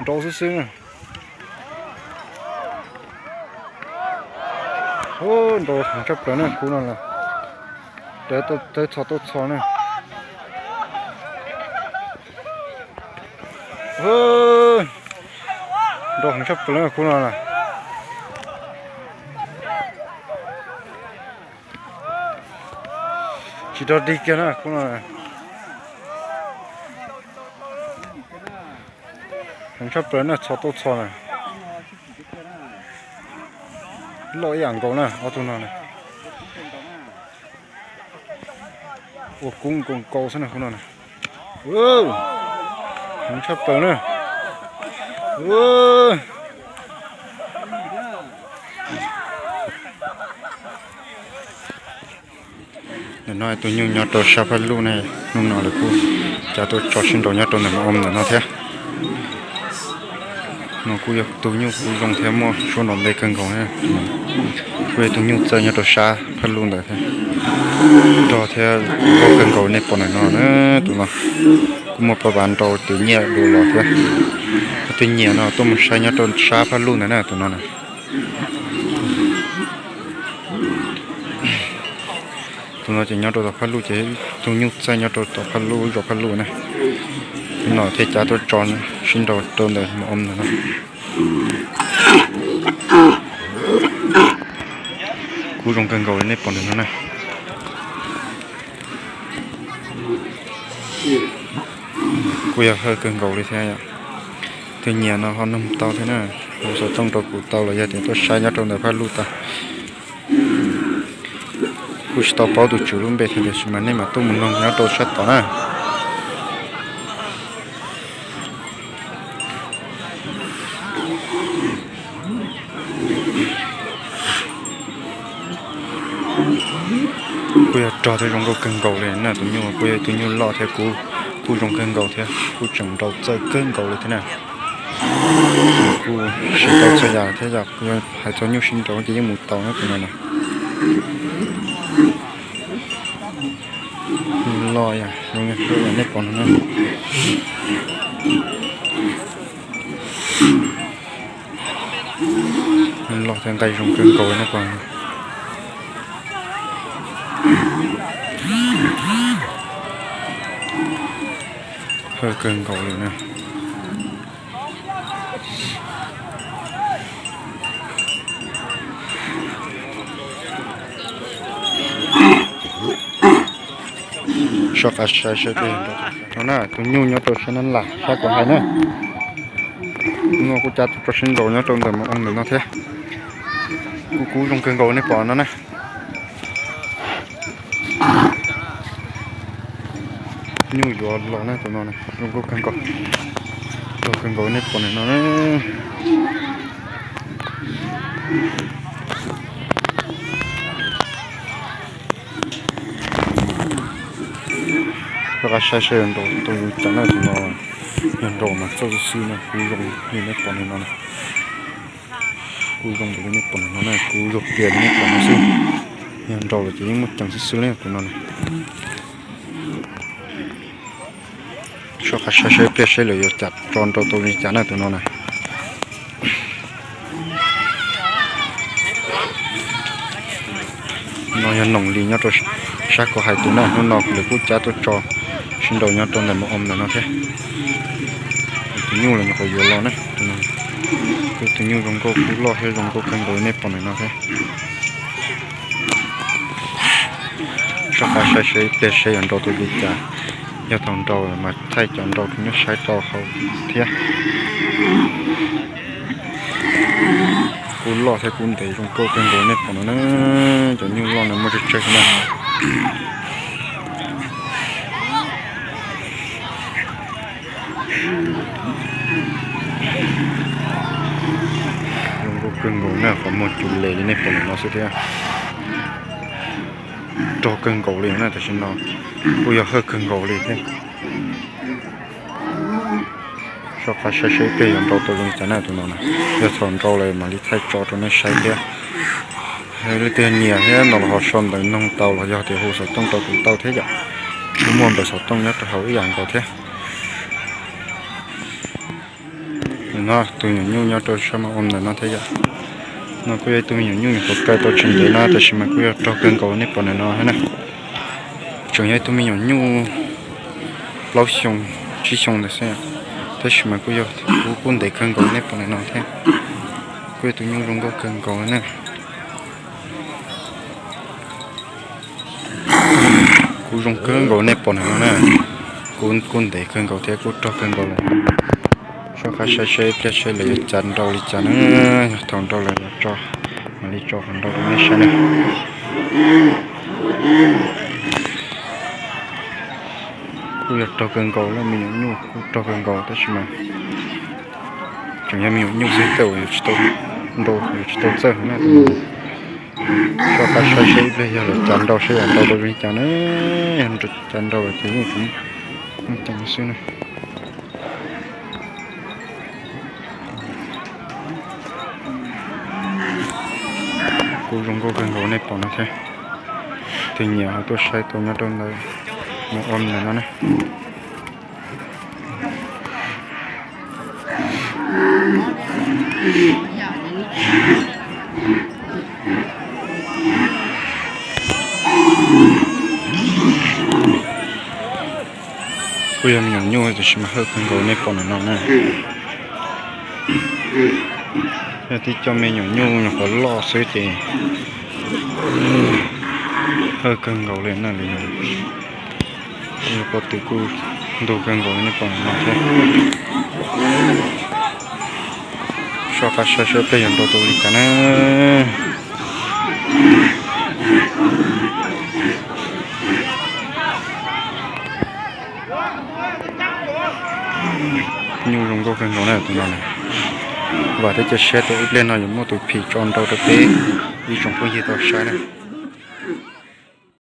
Nrau xwb xwb na. Nrau heev tshaj plaws na khub no na. Tawv txho tuaj txho na. Nrau heev tshaj plaws na khub no na. Tsis rog dig kiag na khub no. Heev tshaj plaws na, txho tuaj txho na. Loj ib yam nkaus na ob tug no na. Ua kub nkaus nkaus xwb na khub no na. Heev tshaj plaws na. Ntawm no tus nyuj nyob rau sab Phaj Luj ne, hnub no lawv kuj cav tuaj tso sib nraus nyob rau ntawm mas oo ntawm no thiab. No kuj yog tus nyuj kuj zoo thiab muaj suab nrov npe kawg nkaus. Kuj yog tus nyuj txawj nyob rau sab Phaj Luj ntawd thiab. Rog thiab nkauj kawg nkaus nej pom ntawm no na. Tus no kuj muaj pab vav nrau tus nyiam dua los thiab. Tus nyiam no tuaj mus saib nyob rau sab Phaj Luj ntawd na tus no na. Tus no ces nyob rau tom Phaj Luj ces tus nyuj txawj nyob rau tom Phaj Luj zos Phaj Luj na. Tus no thiaj cav tuaj tso sib nraus rau ntawm mas oo ntawm no. Kuj zoo kawg nkaus li nej pom ntawm no na. Kuj yog hawj kawg nkaus li thiab yom. Tus nyiam no ho noog tau thiab na, hu xov tooj rau kuv tau los yog tias tuaj saib nyob rau ntawm Phaj Luj tau. Kuj tsis tau paub tus tswv lub npe thiab tiam sis mas nej mam tuaj mus noog nyob rau sab tod na. Kuj yog rog thiab zoo nkauj kawg nkaus li na, tus nyuj kuj yog tus nyuj loj thiab kuj, kuj zoo kawg nkaus thiab kuj tseem nrau txawj kawg nkaus li thiab na. Kuj siv tau txhua yam thiab yom, hais txog nyuj sib nraus ces yeej mus tau na tus no na. Loj yom, zoo li nej pom no na. Loj thiab nqaij zoo kawg nkaus nej pom. Hawj kawg nkaus li na. Soj qab saib saib tej no na, tus nyuj nyob rau sab Nab Las sab kuv hais na. No kuj cav tuaj tso sib nraus nyob rau ntawm mas oo ntawm no thiab. Kuj kub zoo kawg nkaus nej pom no na. Nyuj yuav los na tus no na, zoo nkauj kawg nkaus. Rog kawg nkaus nej pom ntawm no na. Rov qab saib saib yuav nraus tau zoo cas na tus no. Yog nraus mas txawj xwb xwb na, kuj zoo li nej pom ntawm no na. Kuj zoo li nej pom ntawm no na, kuj zoo plias li nej pom no xwb. Yog nraus lawm ces yeej muaj ceem xwb xwb li tus no na. Soj qab saib saib pliag saib lawv yuav cav tso nraus tau li cas na tus no na. No yog noom li nyob rau sab kuv hais tus na, hnub no lawv kuj cav tuaj tso sib nraus nyob rau ntawm mas oo ntawm no thiab. Tus nyuj los nyuam qhuav yuav los na, tus nyuj zoo nkauj kub loj thiab zoo nkauj kawg nkaus li nej pom ntawm no thiab. Soj qab saib saib pliag saib yuav nraus tau li cas. Yog thaum nraus mas thaij cov nraus rau nej saib tau hauv thiab. Kub loj thiab kub ntev zoo nkauj kawg nkaus nej pom no na. Cov nyuj loj no muaj tsawg tsawg na. Zoo nkauj kawg nkaus na, qhov muag cus les li nej pom ntawm no xwb thiab. Rog kawg nkaus li na, tam sim no kuj yog hawj kawg nkaus li thiab. Soj qab saib saib pliag yuav nraus tau zoo li cas na tus no na. Yog thaum nraus lawm mam li thaij tso rau nej saib thiab. Leej twg nyiam thiab no los ho sau ntawv noog tau los yog tias hu xov tooj rau kuv tau thiab yom. Kuj muaj npawb xov tooj nyob rau hauv ib yam nkaus thiab. No tus me nyuam nyuj nyob rau sab mas ua ntawm no thiab yom. No kuj yog ib tug me nyuam nyuj nyuam qhuav kaw tau tsis ntev no tab sis mas kuj yog rog kawg nkaus nej pom ntawm no thiab na. Tseem yog ib tug me nyuam nyuj plaub xyoo, tsib xyoo ntawd xwb, tab sis mas kuj yog, kuj ntev kawg nkaus nej pom ntawm no thiab. Kuj yog tus nyuj zoo nkauj kawg nkaus na. Kuj zoo kawg nkaus nej pom ntawm no na. Kuj, kuj ntev kawg nkaus thiab kuj rog kawg nkaus lawm. Soj qab saib seb ib pliag saib lawv yuav cav nrau li cas na. Yog thaum nrau lawv yuav tso, mam li tso qhov nrau rau nej saib na. Kuj yog rog kawg nkaus, me nyuam nyuj kuj rog kawg nkaus tab sis mas tseem yog me nyuam nyuj xwb, tej uas yuav tsis tau nrau, yuav tsis tau txawj na. Soj qab saib seb ib pliag yog lawv cav nrau saib yog nrau tau zoo li cas na. Yog cav nrau lawm ces yeej tseem ceev xwb na. Kuj zoo nkauj kawg nkaus nej pom no thiab. Tus nyiam ho tuaj saib tau nyob rau ntawd, mus ua ntawm no na. Kuj yog me nyuam nyuj tab sis mas hawj kawg nkaus nej pom ntawm no na. Yog tib co me nyuam nyuj nyuam qhuav loj xwb ces hawj kawg nkaus li na. Yog pob tw kuj ntug kawg nkaus li nej pom ntawm no thiab. Soj qab saib seb ib pliag yuav nrau tau li cas na. Nyuj zoo nkauj kawg nkaus na tus no na. Vam thiab cia siab tias ib pliag no yuav muaj tus phim tso nrau rau peb ib tsoom phooj ywg tau saib na.